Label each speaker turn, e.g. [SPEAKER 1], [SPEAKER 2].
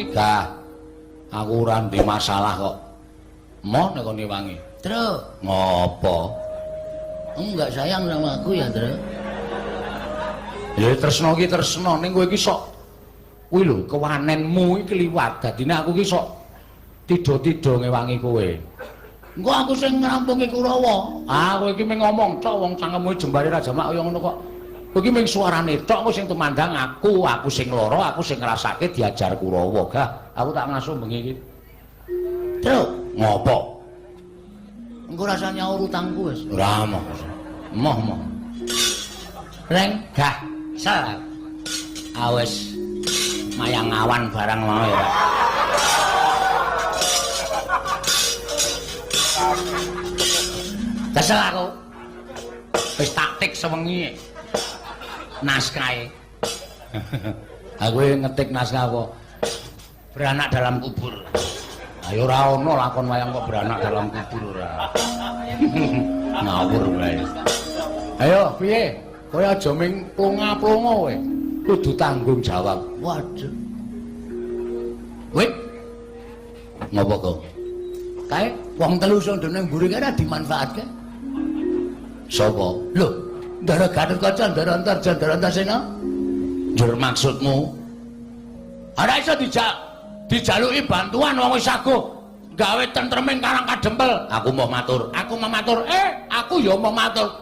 [SPEAKER 1] ngewangi gah. Aku ora ndek masalah kok. Moh nek kon ngewangi.
[SPEAKER 2] Tru,
[SPEAKER 1] Ngopo?
[SPEAKER 2] Kamu enggak sayang sama aku ya, Tru?
[SPEAKER 1] Ya tresno iki tresno ning kowe iki sok kuwi lho kewanenmu iki kliwat. Dadine aku iki sok tido-tido ngewangi kowe.
[SPEAKER 2] Engko aku sing ngrampungi Kurawa.
[SPEAKER 1] Ah, kowe iki mung ngomong tok wong cangkemmu jembare ra jamak kaya ngono kok. Kowe iki mung suarane tok engko sing tumandang aku, aku sing lara, aku sing ngrasake diajar Kurawa. Gah, aku tak ngasuh bengi iki.
[SPEAKER 2] Tru,
[SPEAKER 1] Ngopo?
[SPEAKER 2] Engko rasa nyaur utangku wis.
[SPEAKER 1] Ora moh. Moh moh.
[SPEAKER 2] Reng,
[SPEAKER 1] Gah,
[SPEAKER 2] sel.
[SPEAKER 1] Awes mayang awan barang mau ya. Kesel aku. Wis taktik sewengi naskahe. Aku ngetik naskah apa? Beranak dalam kubur. Ayo ora ono lakon wayang kok beranak dalam kubur ora. Ngawur wae. Ayo piye? Kowe aja ming plonga-plonga kowe. Kudu tanggung jawab.
[SPEAKER 2] Waduh.
[SPEAKER 1] Wit. Ngopo kok?
[SPEAKER 2] Kae wong telu sing ning mburi kae ora dimanfaatke.
[SPEAKER 1] Sapa?
[SPEAKER 2] Lho, Ndara Gatotkaca, Ndara Antarja, Ndara Antasena.
[SPEAKER 1] Njur maksudmu? Ora iso dijaluki bantuan wong wis saguh gawe tentreming Karang Kadempel. Aku mau matur, aku mau matur. Aku ya mau matur.